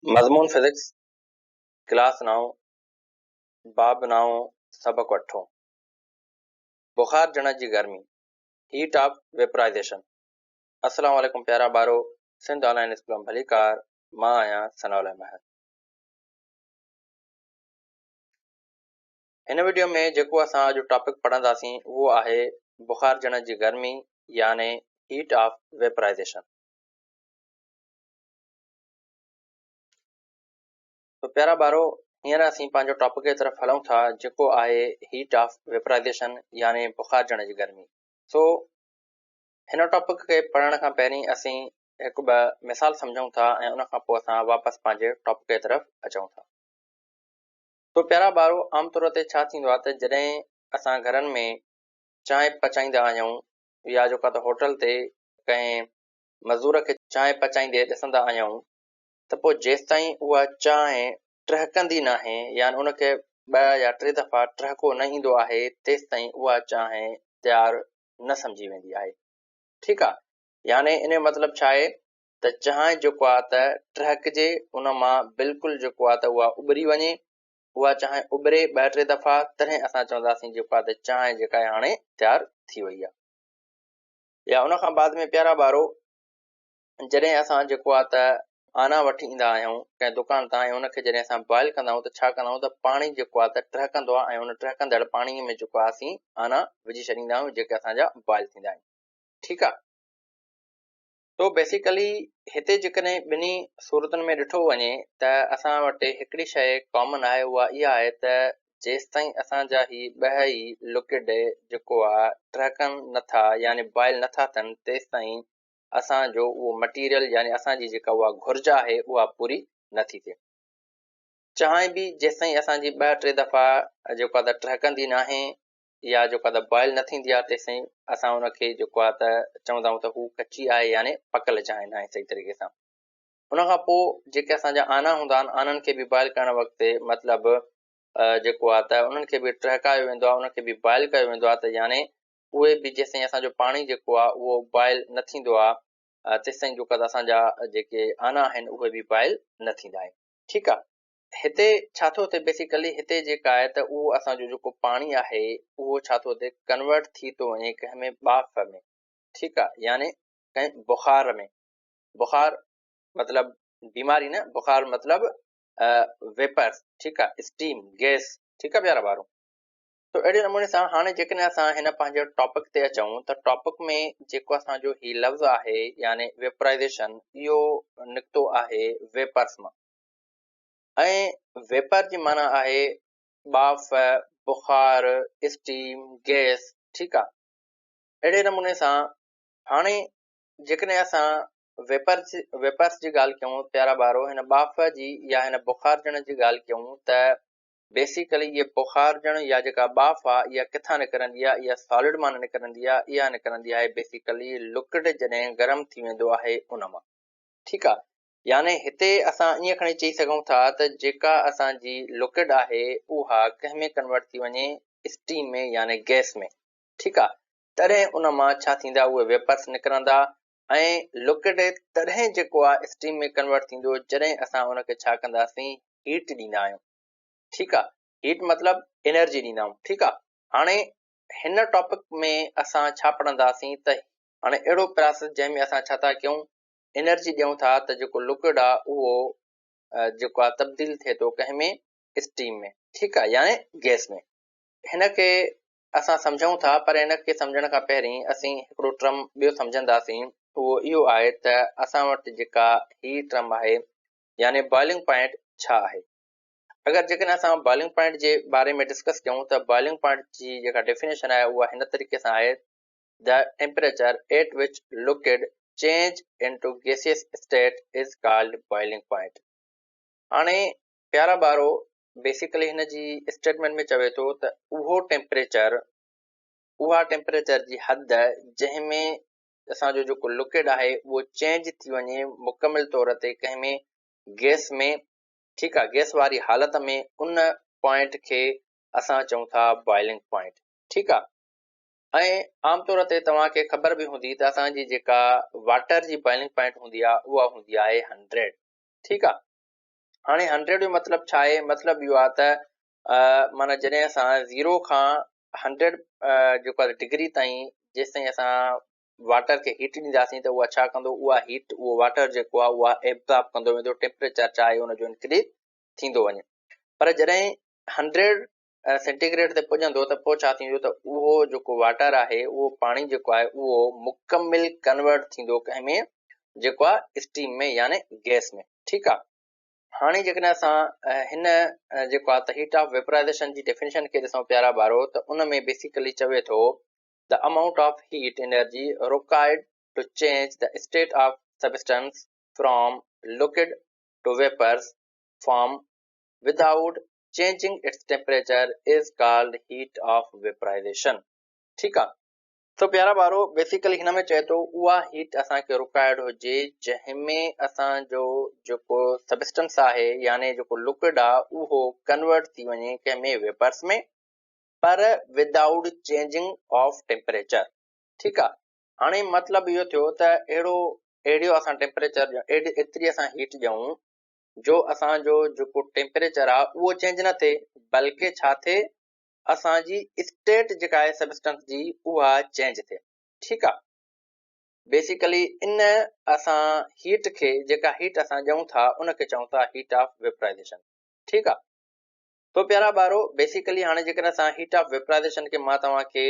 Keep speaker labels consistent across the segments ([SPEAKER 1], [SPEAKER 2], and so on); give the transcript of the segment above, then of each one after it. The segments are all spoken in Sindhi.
[SPEAKER 1] مضمون فزڪس، ڪلاس نائون، باب نائون، سبق اٺون، بخارجڻ جي گرمي، Heat of Vaporization. السلام عليڪم پيارا ٻارو، سنڌ آن لائين اسڪول ۾ ڀليڪار، مان آهيان ثناء الله مهر. هن وڊيو ۾ جيڪو اسان اڄ ٽاپڪ پڙهنداسين اهو آهي بخارجڻ جي گرمي يعني Heat of Vaporization. تو پيارا ٻارو هينئر اسين پنهنجو ٽاپڪ جي طرف هلون ٿا جيڪو آهي هيٽ آف ويپرائيزيشن يعني بخارجڻ جي گرمي. سو هن ٽاپڪ کي پڙهڻ کان پهرين اسين هڪ ٻه مثال سمجهون ٿا ۽ ان کان پوء اسان واپس پنهنجي ٽاپڪ جي طرف اچون ٿا. سو پيارا ٻارو عام طور تي ڇا ٿيندو آهي ته جڏهن اسان گهرن ۾ چانهه پچائيندا آهيون يا جيڪو ته هوٽل تي ڪنهن مزور کي چانهه پچائيندي ڏسندا آهيون ته پوء جيستائين اها چانهه ٽهڪندي ناهي يعني ان کي ٻه يا ٽي دفعا ٽهڪو نه ايندو آهي تيستائين اها چانهه تيار نه سمجهي ويندي آهي. ٺيڪ آ يعني ان جو مطلب ڇا آهي ته چانهه جيڪو آ ته ٽهڪجي ان مان بلڪل جيڪو آ ته اها اٻري وڃي اها چانهه اٻري ٻه ٽي دفعا تڏهن اسان چونداسين جيڪو آ ته چانهه جيڪا آهي هاڻي تيار ٿي وئي آ. يا ان کان بعد ۾ پيارا ٻارو جڏهن اسان جيڪو آ ته آنا وٺي ايندا آهيون ڪنهن دڪان تان ۽ ان کي جڏهن اسان بوائل ڪندا آهيون ته ڇا ڪندا آهيون ته پاڻي جيڪو آ ته ٽهڪندو آ ۽ ان ٽهڪندڙ پاڻي ۾ جيڪو آ اسين آنا وجهي ڇڏيندا آهيون جيڪي اسان جا بوائل ٿيندا آهن ٺيڪ آ. سو بيسيڪلي هتي جيڪڏهن ٻنهي صورتن ۾ ڏٺو وڃي ته اسان وٽ هڪڙي شيء ڪامن آهي اها اها آهي ته جيستائين اسان جا هي ٻه ئي لڪوڊ جيڪو آ ٽهڪن نٿا يعني بوائل نٿا ٿين تيستائين اسان جو اهو مٽيريل يعني اسان جي جيڪا اها گهرج آهي اها پوري نٿي ٿئي. چانهه به جيستائين اسان جي ٻه ٽي دفعا جيڪو آ ته ٽهڪندي ناهي يا جيڪو آهي ته بوائل نه ٿيندي آهي تيسين اسان ان کي جيڪو آهي ته چوندا آهيون ته هو ڪچي آهي يعني پڪل چانهه ناهي صحيح طريقي سان. ان کان پوء جيڪي اسان جا آنا هوندا آهن آنن کي به بوائل ڪرڻ وقت مطلب جيڪو آهي ته انهن کي به ٽهڪايو ويندو آهي انهن کي به بوائل ڪيو ويندو آهي ته يعني اهي به جيسين اسان جو پاڻي جيڪو آهي اهو بوائل نه ٿيندو آهي تيسين جيڪو آهي اسان جا جيڪي آنا آهن اهي به بوائل نه ٿيندا آهن ٺيڪ آهي. هتي ڇا ٿو ٿئي بيسيڪلي هتي جيڪا آهي ته اهو اسان جو جيڪو پاڻي آهي اهو ڇا ٿو ٿئي ڪنورٽ ٿي ٿو وڃي ڪنهن ۾ ٻاڦ ۾ ٺيڪ آ يعني ڪنهن بخار ۾ بخار مطلب بيماري نه بخار مطلب ويپرس ٺيڪ آ اسٽيم گيس ٺيڪ آ پيارا ٻارو تو اهڙي نموني سان هاڻي جيڪڏهن اسان هن پنهنجي ٽاپڪ تي اچون ته ٽاپڪ ۾ جيڪو اسان جو هي لفظ آهي يعني ويپرائزيشن اهو نڪتو آهي ويپرس مان ۽ ويپر جي معنيٰ آهي ٻاڦ، بخار، اسٽيم، گئس، ٺيڪ آ. اهڙي نموني سان هاڻي جيڪڏهن اسان ويپر ويپرس جي ڳالهه ڪيون پيارا ٻارو هن ٻاڦ جي يا هن بخارجڻ جي ڳالهه ڪيون ته بيسيڪلي هيء بخارجڻ يا جيڪا ٻاڦ آ اها ڪٿان نڪرندي آ اها سالڊ مان نه نڪرندي آ اها نڪرندي آهي بيسيڪلي لڪوڊ جڏهن گرم ٿي ويندو آهي ان مان ٺيڪ آ. يعني هتي اسان ائين کڻي چئي سگهون ٿا ته جيڪا اسان جي لڪوڊ آهي اها ڪنهن ۾ ڪنورٽ ٿي وڃي اسٽيم ۾ يعني گئس ۾ ٺيڪ آ تڏهن ان مان ڇا ٿيندا اهي ويپرس نڪرندا ۽ لڪوڊ تڏهن جيڪو آ اسٽيم ۾ ڪنورٽ ٿيندو جڏهن اسان ان کي ڇا ڪنداسين هيٽ ڏيندا آهيون ٺيڪ آ هيٽ مطلب انرجي ڏيندا آهيون ٺيڪ آ هاڻي هن ٽاپڪ ۾ اسان ڇا پڙهنداسين ته هاڻي اهڙو پراسس جنهن ۾ اسان ڇا ٿا ڪيون انرجي ڏيون ٿا ته جيڪو لڪوڊ آ اهو جيڪو آ تبديل ٿئي ٿو ڪنهن ۾ اسٽيم ۾ ٺيڪ آ يعني گئس ۾. هن کي اسان سمجهون ٿا پر هن کي سمجهڻ کان پهرين اسين هڪڙو ٽرم ٻيو سمجهنداسين اهو اهو آهي ته اسان وٽ جيڪا هي ٽرم آهي يعني بوائلنگ پوائنٽ ڇا آهي اگر جيڪڏهن اسان بوائلنگ پوائنٽ جي باري ۾ ڊسڪس ڪيون ته بوائلنگ پوائنٽ جي جيڪا ڊيفينيشن آهي اها هن طريقي سان آهي The temperature at which liquid change into gaseous state is called boiling point. هاڻي پيارا ٻارو بيسيڪلي هن جي اسٽيٽمينٽ ۾ چوي ٿو ته اهو ٽيمپريچر اها ٽيمپريچر جي حد جنهن ۾ اسان جو جيڪو لڪوڊ آهي اهو چينج ٿي وڃي مڪمل طور تي ڪنهن ۾ گيس ۾ ٺيڪ آهي گيس واري حالت ۾ ان پوائنٽ کي اسان چئون ٿا بوائلنگ پوائنٽ ٺيڪ آهي. ۽ عام طور تي توهان کي خبر به هوندي ته اسان جي جيڪا واٽر جي بوائلنگ پوائنٽ هوندي آهي اها هوندي آهي هنڊريڊ ٺيڪ آهي. هاڻي هنڊريڊ جو مطلب ڇا آهي؟ مطلب اهو آهي ته معنيٰ جڏهن اسان زيرو کان هنڊريڊ جيڪو آهي ڊگري تائين جيستائين اسان واٽر کي هيٽ ڏينداسين ته اها ڇا ڪندو اها هيٽ اهو واٽر جيڪو آهي اها ايبزارب ڪندو ويندو ٽيمپريچر ڇا آهي ان جو انڪريز ٿيندو وڃي پر جڏهن هنڊريڊ سينٽي گريڊ تي پڄندو ته پوء ڇا ٿيندو ته اهو جيڪو واٽر آهي اهو پاڻي جيڪو آهي اهو مڪمل ڪنورٽ ٿيندو ڪنهن ۾ جيڪو آهي اسٽيم ۾ يعني گئس ۾ ٺيڪ آهي هاڻي جيڪڏهن اسان هن جيڪو آهي ته هيٽ آف ويپرائزيشن جي ڊيفينيشن کي ڏسون پيارا ٻارو ته ان ۾ بيسيڪلي چوي ٿو the amount of heat energy required to change the state of substance from liquid to vapours form without changing its temperature is called heat of vaporization ٺيڪ آ سو پيارا ٻارو بيسيڪلي هن ۾ چئي ٿو اها هيٽ اسان کي رڪوائرڊ هجي جنهن ۾ اسان جو جيڪو سبسٽنس آهي يعني جيڪو لڪوڊ آ اهو ڪنورٽ ٿي وڃي ڪنهن ۾ ويپرس ۾ پر ودائوٽ چينجنگ آف ٽيمپريچر ٺيڪ آ هاڻي مطلب اهو ٿيو ته اهڙو اهڙيو اسان ٽيمپريچر اهڙي ايتري اسان هيٽ ڏيون جو اسان جو جيڪو ٽيمپريچر آ اهو چينج نه ٿئي بلڪه ڇا ٿئي اسان جي اسٽيٽ جيڪا آهي سبسٽنس جي اها چينج ٿئي ٺيڪ آ بيسيڪلي ان اسان هيٽ کي جيڪا هيٽ اسان ڏيون ٿا ان کي چئون ٿا هيٽ آف ويپرائزيشن ٺيڪ آ تو پيارا ٻارو بيسيڪلي هاڻي جيڪڏهن اسان هيٽ آف ويپرائزيشن کي مان توهان کي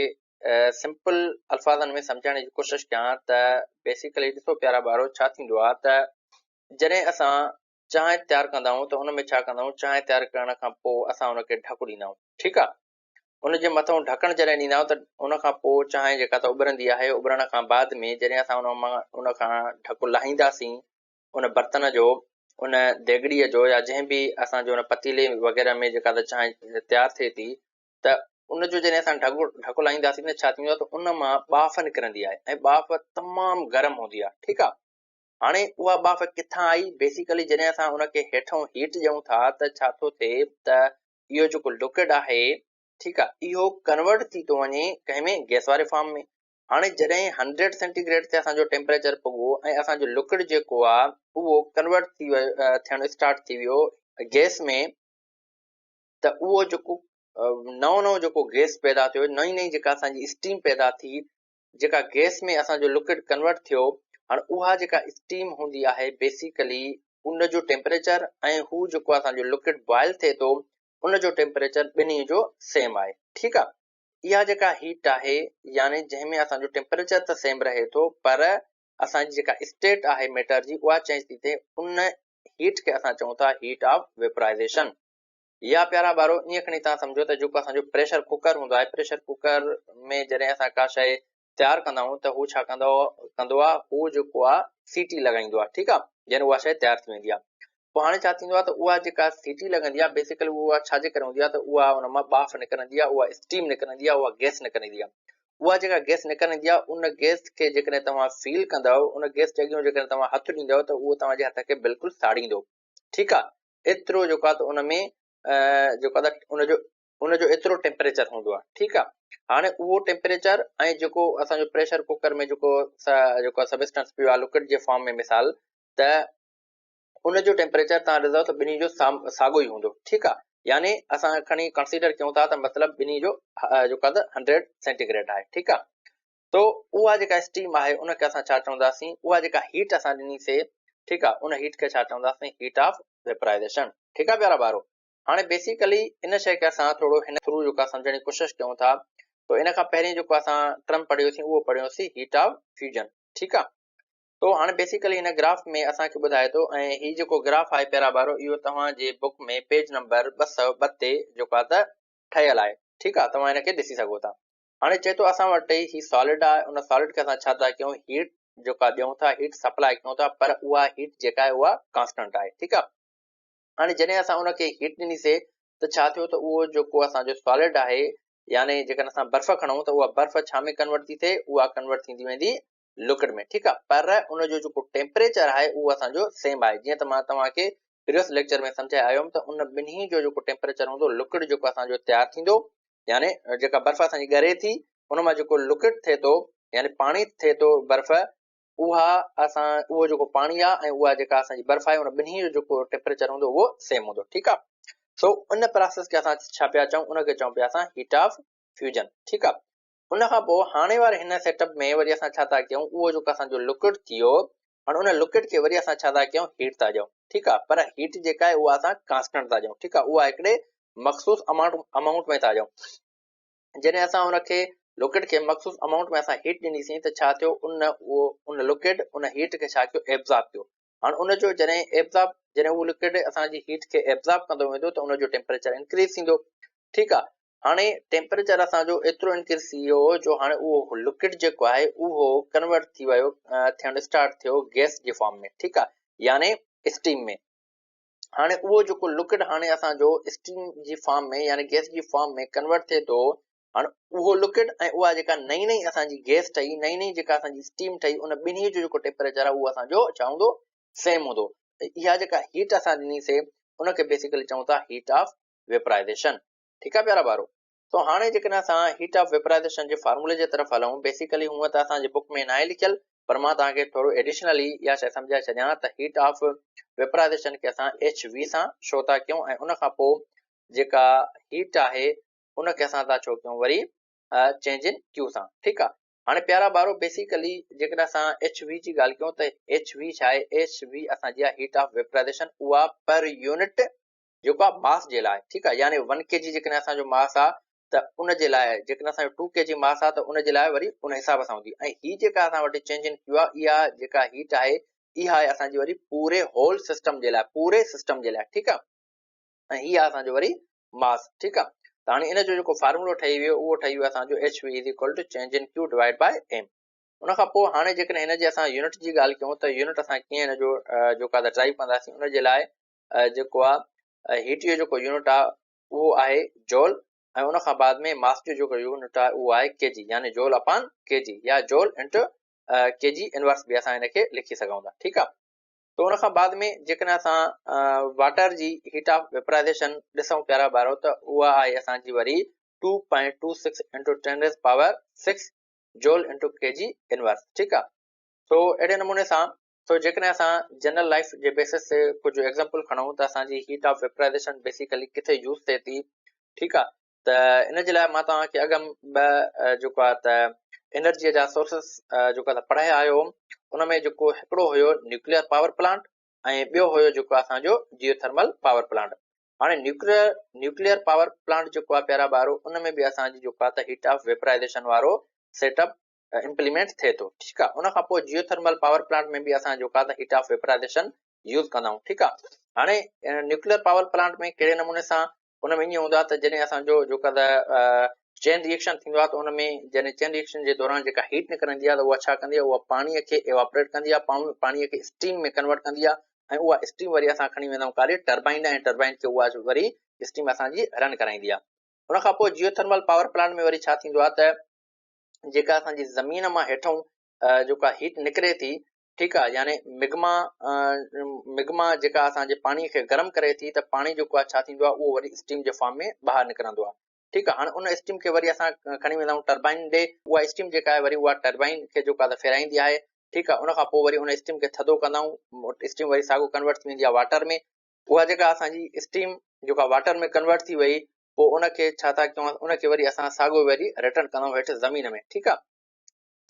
[SPEAKER 1] سمپل الفاظن ۾ سمجهائڻ جي ڪوشش ڪيان ته بيسيڪلي ڏسو پيارا ٻارو ڇا ٿيندو آ ته جڏهن اسان چانهه تيار ڪندا آهيون ته ان ۾ ڇا ڪندا آهيون چانهه تيار ڪرڻ کان پوء اسان ان کي ڍڪ ڏيندا آهيون ٺيڪ آهي ان جي مٿان ڍڪڻ جڏهن ڏيندا آهيون ته ان کان پوء چانهه جيڪا ته اٻرندي آهي اٻرڻ کان بعد ۾ جڏهن اسان ان مان ان کان ڍڪ لاهينداسين ان برتن جو ان ديڳڙيء جو يا جنهن به اسان جو ان پتيلي وغيره ۾ جيڪا ته چانهه تيار ٿئي ٿي ته ان جو جڏهن اسان ڍڪ ڍڪ لاهينداسين ته ڇا ٿيندو آهي ته ان مان ٻاڦ نڪرندي آهي ۽ ٻاڦ تمام گرم هوندي آهي ٺيڪ آهي هاڻي اها ٻاڦ ڪٿان آئي؟ بيسيڪلي جڏهن اسان ان کي هيٺئون هيٽ ڏيون ٿا ته ڇا ٿو ٿئي ته اهو جيڪو لڪوڊ آهي ٺيڪ آهي اهو ڪنورٽ ٿي ٿو وڃي ڪنهن ۾ گئس واري فارم ۾ هاڻي جڏهن هنڊريڊ سينٽي گريڊ تي اسان جو ٽيمپريچر پڳو ۽ اسان جو لڪوڊ جيڪو آهي اهو ڪنورٽ ٿي ويو ٿيڻ اسٽارٽ ٿي ويو گئس ۾ ته اهو جيڪو نئون نئون جيڪو گئس پيدا ٿيو نئين نئين جيڪا اسان جي اسٽيم پيدا ٿي جيڪا گئس ۾ اسان جو لڪوڊ ڪنورٽ ٿيو هاڻ اها جيڪا اسٽيم هوندي آهي بيسيڪلي ان جو ٽيمپريچر ۽ هو جيڪو اسان جو لڪوڊ بوائل ٿئي ٿو ان جو ٽيمپريچر ٻنهي جو سيم آهي ٺيڪ آهي اها جيڪا هيٽ آهي يعني جنهن ۾ اسان جو ٽيمپريچر ته سيم رهي ٿو پر اسان جي جيڪا اسٽيٽ آهي ميٽر جي اها چينج ٿي ٿئي ان هيٽ کي اسان چئون ٿا هيٽ آف ويپرائزيشن. يا پيارا ٻارو ائين کڻي توهان سمجهو ته جيڪو اسان جو پريشر ڪوڪر هوندو آهي پريشر ڪوڪر ۾ جڏهن اسان ڪا شيء تيار ڪندا آهيون ته هو ڇا ڪندو ڪندو آهي هو جيڪو آهي سيٽي لڳائيندو آهي ٺيڪ آهي يعني اها شيء تيار ٿي ويندي آهي پوء هاڻي ڇا ٿيندو آهي ته اها جيڪا سيٽي لڳندي آهي بيسيڪلي اها ڇا جي ڪري هوندي آهي ته اها ان مان ٻاڦ نڪرندي آهي اها اسٽيم نڪرندي آهي اها گئس نڪرندي آهي اها جيڪا گئس نڪرندي آهي ان گئس کي جيڪڏهن توهان فيل ڪندؤ ان گئس جي اڳيان جيڪڏهن توهان هٿ ڏيندؤ ته اهو توهان جي هٿ کي بلڪل ساڙيندو ٺيڪ آهي ايترو جيڪو آهي ته ان ۾ جيڪو آهي ته ان جو ان جو ايترو ٽيمپريچر هوندو آهي ٺيڪ آهي هاڻي اهو ٽيمپريچر ۽ جيڪو اسان جو پريشر ڪوڪر ۾ جيڪو جيڪو سبسٽنس پيو آهي لڪوڊ جي فارم ۾ مثال ته ان جو ٽيمپريچر تان ڏسندو ته ٻنهي جو ساڳو ئي هوندو ٺيڪ آهي يعني اسان کڻي ڪنسيڊر ڪيون ٿا ته مطلب ٻنهي جو جيڪو آهي ته هنڊريڊ سينٽي گريڊ آهي ٺيڪ آهي تو اها جيڪا اسٽيم آهي ان کي اسان ڇا چونداسين اها جيڪا هيٽ اسان ڏني سي ٺيڪ آهي ان هيٽ کي ڇا چونداسين هيٽ آف ويپرائزيشن ٺيڪ آهي پيارا ٻارو هاڻي بيسيڪلي ان شيء کي اسان ٿورو هن ٿرو جيڪو سمجهڻ جي ڪوشش ڪيون ٿا تو ان کان پهرين جيڪو اسان ٽرم پڙهيوسين اهو پڙهيوسين هيٽ آف فيوجن ٺيڪ آهي تو هاڻي بيسيڪلي هن گراف ۾ اسان کي ٻڌائي ٿو ۽ هي جيڪو گراف آهي پيارا ٻارو اهو توهان جي بڪ ۾ پيج نمبر 202 تي جيڪو آهي ته ٺهيل آهي ٺيڪ آهي توهان هن کي ڏسي سگهو ٿا هاڻي چئي ٿو اسان وٽ هي سالڊ آهي ان سالڊ کي اسان ڇا ٿا ڪيون هيٽ جيڪا ڏيون ٿا هيٽ سپلاء ڪيون ٿا پر اها هيٽ جيڪا آهي اها ڪانسٽنٽ آهي ٺيڪ آهي هاڻي جڏهن اسان ان کي هيٽ ڏني سي ته ڇا ٿيو ته اهو جيڪو اسان جو سالڊ آهي يعني جيڪڏهن اسان برف کڻون ته اها برف ڇا ۾ ڪنورٽ ٿي ٿئي اها ڪنورٽ ٿيندي ويندي لڪوڊ ۾ ٺيڪ آهي پر ان جو جيڪو ٽيمپريچر آهي اهو اسان جو سيم آهي جيئن ته مان توهان کي پريوس ليڪچر ۾ سمجهائي آيو هيم ته ان ٻنهي جو جيڪو ٽيمپريچر هوندو لڪوڊ جيڪو اسان جو تيار ٿيندو يعني جيڪا برف اسان جي ڳري ٿي ان مان جيڪو لڪوڊ ٿئي ٿو يعني پاڻي ٿئي ٿو برف اها اسان اهو جيڪو پاڻي آهي ۽ اها جيڪا اسان جي برف آهي ان ٻنهي جو جيڪو ٽيمپريچر هوندو اهو سيم هوندو ٺيڪ آهي. سو ان پراسيس کي اسان ڇا پيا چئون ان کي چئون پيا اسان هيٽ آف فيوجن ٺيڪ آهي. ان کان پوء هاڻي واري هن سيٽ اپ ۾ وري اسان ڇا ٿا ڪيون اهو جيڪو اسان جو لڪوڊ ٿيو هاڻي ان لڪوڊ کي وري اسان ڇا ٿا ڪيون هيٽ ٿا ڏيون ٺيڪ آهي پر هيٽ جيڪا آهي اها اسان ڪانسٽنٽ ٿا ڏيون ٺيڪ آهي اها هڪڙي مخصوص امائونٽ ۾ ٿا ڏيون جڏهن اسان ان کي لڪوڊ کي مخصوص امائونٽ ۾ اسان هيٽ ڏنيسين ته ڇا ٿيو ان اهو ان لڪوڊ ان هيٽ کي ڇا ڪيو ايبزارب ڪيو هاڻي ان جو جڏهن ايبزارب جڏهن اهو لڪوڊ اسان جي هيٽ کي ايبزارب ڪندو ويندو ته ان جو ٽيمپريچر انڪريز ٿيندو ٺيڪ آهي هاڻي ٽيمپريچر اسان جو ايترو انڪريز ٿي ويو هو جو هاڻي اهو لڪوڊ جيڪو آهي اهو ڪنورٽ ٿي ويو ٿيڻ اسٽارٽ ٿيو گيس جي فارم ۾ ٺيڪ آهي يعني اسٽيم ۾ هاڻي اهو جيڪو لڪوڊ هاڻي اسان جو اسٽيم جي فارم ۾ يعني گيس جي فارم ۾ ڪنورٽ ٿئي ٿو هاڻي اهو لڪوڊ ۽ اها جيڪا نئين نئين اسان جي گيس ٺهي نئين نئين جيڪا اسان جي اسٽيم ٺهي ان ٻنهي جو جيڪو ٽيمپريچر آهي اهو اسان جو ڇا هوندو سيم هوندو اها جيڪا هيٽ اسان ڏني سي ان کي بيسيڪلي چئون ٿا هيٽ آف ويپرائزيشن ٺيڪ آ پيارا ٻارو سو هاڻي جيڪڏهن اسان هيٽ آف ويپرائزيشن جي فارمولي جي طرف هلون بيسيڪلي هونء ته اسان جي بڪ ۾ ناهي لکيل پر مان توهان کي ٿورو ايڊيشنلي اها شيء سمجهائي ڇڏيان ته هيٽ آف ويپرائزيشن کي اسان ايڇ وي سان شو ٿا ڪيون ۽ ان کان پوء جيڪا هيٽ آهي ان کي اسان ٿا شو ڪيون وري چينج ان ڪيو سان ٺيڪ آ هاڻي پيارا ٻارو بيسيڪلي جيڪڏهن اسان ايڇ وي جي ڳالهه ڪيون ته ايڇ وي ڇا آهي ايڇ وي اسان جي آهي هيٽ آف ويپرائزيشن اها پر يونٽ جيڪو آهي ماس جي لاء ٺيڪ آهي يعني ون ڪي جي جيڪڏهن اسان جو ماس آهي ته ان جي لاء جيڪڏهن اسان جو ٽو ڪي جي ماس آهي ته ان جي لاء وري ان حساب سان هوندي ۽ هي جيڪا اسان وٽ چينج ان ڪيو آهي اها جيڪا هيٽ آهي اها آهي اسان جي وري پوري هول سسٽم جي لاء پوري سسٽم جي لاء ٺيڪ آهي ۽ هي آهي اسان جو وري ماس ٺيڪ آهي ته هاڻي ان جو جيڪو فارمولو ٺهي ويو اهو ٺهي ويو اسان جو H V is equal to change in Q divide by M ان کان پوء هاڻي جيڪڏهن هن جي اسان يونٽ جي ڳالهه ڪيون ته يونٽ اسان ڪيئن هن جو جيڪو آهي ڊرائيو ڪنداسين ان جي لاء جيڪو آهي هيٽ جو جيڪو يونٽ آهي اهو آهي جول ۽ ان کان بعد ۾ ماس جو جيڪو يونٽ آهي اهو آهي ڪي جي يعني جول اپان ڪي جي يا جول انٽو ڪي جي انورس به اسان هن کي لکي سگهون ٿا ٺيڪ آهي ته ان کان بعد ۾ جيڪڏهن اسان واٽر جي هيٽ آف ويپرائزيشن ڏسون پيارا ٻارو ته اها آهي اسان جي وري 2.26 into 10 raise power 6 joule into K G inverse ٺيڪ آهي سو اهڙي نموني سان سو جيڪڏهن اسان جنرل لائف جي بيسس تي ڪجهه ايگزامپل کڻون ته اسان جي هيٽ آف ويپرائزيشن بيسيڪلي ڪٿي يوز ٿئي ٿي ٺيڪ آ ته ان جي لاء مان توهان کي اڳم ٻه جيڪو آ ته انرجي جا سورسز جيڪو آ ته پڙهائي آيو هوم ان ۾ جيڪو هڪڙو هيو نيوڪليئر پاور پلانٽ ۽ ٻيو هيو جيڪو اسان جو جيو ٿرمل پاور پلانٽ هاڻي نيوڪليئر پاور پلانٽ جيڪو آ پيارا ٻارو ان ۾ به اسان جي جيڪو آ ته هيٽ آف ويپرائزيشن وارو سيٽ اپ امپليمينٽ ٿئي ٿو ٺيڪ آ ان کان پوء جيو ٿرمل پاور پلانٽ ۾ به اسان جو ڪا ته هيٽ آف ويپرائزيشن يوز ڪندا آهيون ٺيڪ آ هاڻي نيوڪليئر پاور پلانٽ ۾ ڪهڙي نموني سان ان ۾ ائين هوندو آ ته جڏهن اسان جو جو ڪا ته چين ريئيڪشن ٿيندو آ ته ان ۾ جڏهن چين ريئيڪشن جي دوران جيڪا هيٽ نڪرندي آ ته اها ڇا ڪندي آ اها پاڻي کي ايواپريٽ ڪندي آ پاڻي کي اسٽيم ۾ ڪنورٽ ڪندي آ ۽ اها اسٽيم وري اسان کڻي ويندا آهيون ڪاڏي ٽربائن ۽ ٽربائن کي اها وري اسٽيم اسان جي رن ڪرائيندي آ ان کان پوء جيو ٿرمل پاور پلانٽ ۾ وري ڇا ٿيندو آ ته جيڪا اسان جي زمين مان هيٺئون جيڪا هيٽ نڪري ٿي ٺيڪ آ يعني مگما مگما جيڪا اسان جي پاڻي کي گرم ڪري ٿي ته پاڻي جيڪو آ ڇا ٿيندو آ اهو وري اسٽيم جي فارم ۾ ٻاهر نڪرندو آ ٺيڪ آ هاڻي ان اسٽيم کي وري اسان کڻي ويندا آهيون ٽربائن ڏي اها اسٽيم جيڪا آهي وري اها ٽربائن کي جيڪو آ ڦيرائيندي آهي ٺيڪ آ ان کان پوء وري ان اسٽيم کي ٿڌو ڪندا آهيون اسٽيم وري ساڳو ڪنورٽ ٿي ويندي آ واٽر ۾ اها جيڪا اسان جي اسٽيم جيڪا واٽر ۾ ڪنورٽ ٿي وئي پوء ان کي ڇا ٿا ڪيون ان کي وري اسان ساڳو وري ريٽرن ڪندا آهيون هيٺ زمين ۾ ٺيڪ آ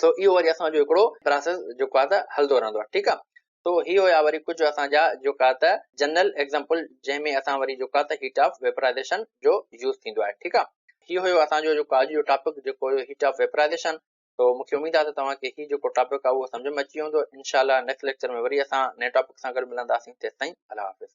[SPEAKER 1] سو اهو وري اسان جو هڪڙو پراسيس جيڪو آ ته هلندو رهندو آ ٺيڪ آ سو هي هيا وري ڪجهه اسان جا جيڪا ته جنرل ايگزامپل جنهن ۾ اسان وري جيڪا ته هيٽ آف ويپرائزيشن جو يوز ٿيندو آهي ٺيڪ آ هي هيو اسان جو جيڪو اڄ جو ٽاپڪ جيڪو هيو هيٽ آف ويپرائزيشن تو مون کي اميد آهي ته توهان کي هي جيڪو ٽاپڪ آهي اهو سمجهه ۾ اچي ويو هوندو انشاء الله نيڪسٽ ليڪچر ۾ وري اسان نئين ٽاپڪ سان گڏ ملنداسين تيستائين الله حافظ.